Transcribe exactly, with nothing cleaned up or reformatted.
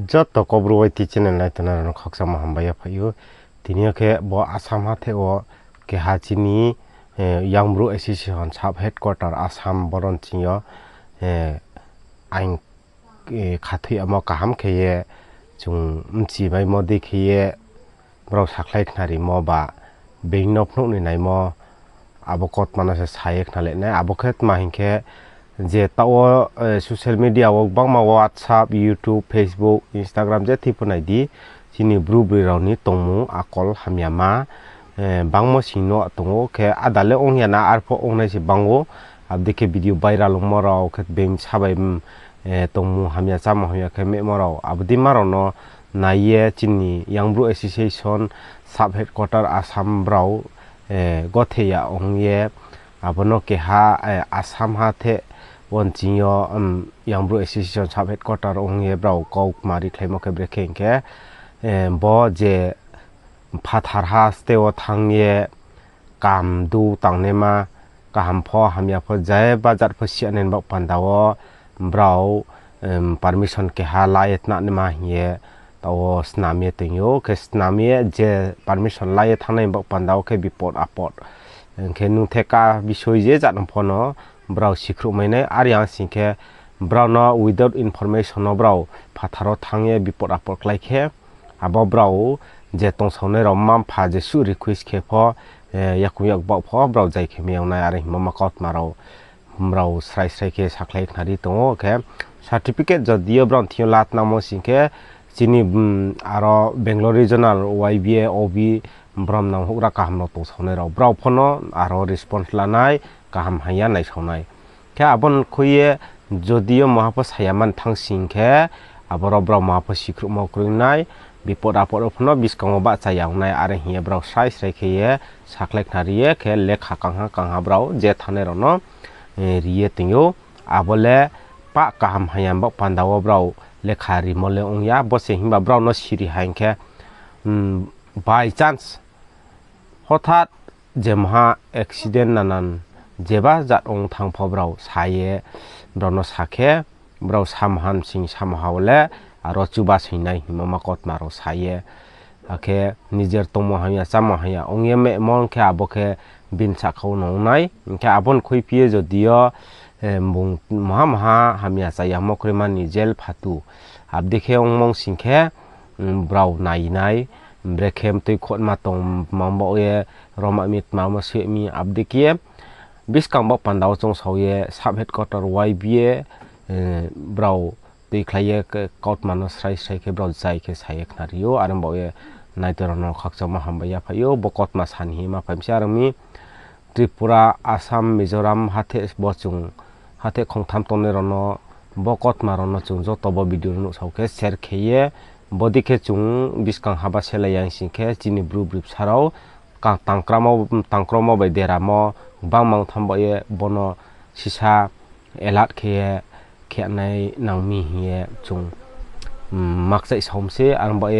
Joto Kaubru Y T channel naitongnai rao no khakchangma hambai yaphaih ou. Tini yo khe bo Assam hatheh wo keha chini, eh, Young Bru Association sub headquarter Assam boro ni ching yo, eh, aing, eh, khathoi yamo kaham khe ye chung bchimaimo dei khe ye brao sakhlai khnarimo ba being no phnuh ni naimo abo kautma no se sa ye khnale nai. Abo khe tma hing khe, je taoh wo, eh, social media wo gbangma WhatsApp, YouTube, Facebook, Instagram je thei pho nai di, chini Bru broi rao ni tongmung akol hamyama, eh, bangmo sing no tong ou, khe áda le ong ya na, arphuh ongnai se bang ou, abo dei khe video viral ongmo rao khe being sa bai, mm, eh, tongmung hamya, chámung hamya khe mehmo rao, abo dei ma rao no nai ye chini Young Bru Association sub headquarter Assam brao, eh, gothe ya ong ye, abo no keha, eh, Assam hatheh wo ni ching yo, mm, Young Bru Association sub headquarter ong ye brao kau kma rikhlaimo khe brekhe hing khe, eh, bo je phathar haste wo thanng ye kam du tangnaima, kaham pho hamya pho jeba jat pho siya nai ni baoh panda wo brao, em, permission keha la ye tnangnaima hing ye taoh wo snam ye tong ou. Khe snam ye je permission la ye thanngnai ni baoh panda wo khe bipot apot. Hing khe nung the ka bisoi je jat no pho no brao sikhruh mai nai. Are ya sing khe brao no without information no brao phathar wo thanng ye bipot apot klái khe, abo brao je tongsaonai rao mma-mpha jesuh request khe pho, eh, yakung yak baoh pho brao zai khe mai yag nai, are hingmo ma kautma rao brao srai srai khe sakhlai khnari tong ou. Khe certificate jodi yo brao ni thing yo la tnangmo sing khe chini, mm, aro Bangalore Regional Y B A O B bromnang houhgra kaham rao tongsaonai rao brao pho no aro response la nai, kaham hamya naisao nai. Khe abo ni khui ye jodi yo maha pho saya man thanng sing khe, aboro brao maha pho sikhruhmo kroi nai, bipot apot wo pho no buskang wo bahcha ya ong nai, are hing ye brao srai srai khe ye sakhlai khnari ye khe lekha kangha kangha brao je thanngnai rao no, eh, ri ye tong ou. Abo le pah kaham hamya baoh panda wo brao lekha rimo le ong ya, bo se himba brao no siri ha hing khe, mm, by chance hothat je maha accident nanan jeba jat ong thanng pho brao sa ye, brao no sa khe, brao samhan sing samha wo le aro chuba soing nai hingmo ma kautma rao sa ye. Akhe nijer tongmo hamya chámo hamya ong ye mehmo hing khe abo khe bini sahka wo no ong nai. Hing khe abo ni khuiphi ye jodi yo, eh, bung maha maha hamya chayamo kroima ni jail phatu, abo dei khe ongmo sing khe, mm, brao nai nai, brekhe mtui khotma tong mang baoh ye, roma mi tma ma soi mi, abo dei khe ye buskang baoh panda wo choungsao ye sub headquarter Y B A, eh, brao tuikhlai ye khe kautma no srai srai khe brao zai khe sa ye khnari ou. Are baoh ye naitoi rao no khakchangma hambai yaphaih ou. Bo kautma sa ni hing ye ma phai mi se, are ong mi Tripura, Assam, Mizoram hatheh bo chung, hatheh khongtham tongnai rao no, bo kautma rao no chung joto bo video no nuhsao khe share khe ye, bo dei khe chung buskang haba selai ya sing khe chini Bru broi bsa rao kang tangkramo, tangkromo bai deramo gbangma ong tham baoh ye bono sisa alert khe ye khe nai nang mi hing ye chung, mm, makchaih sao mi se, are baoh ye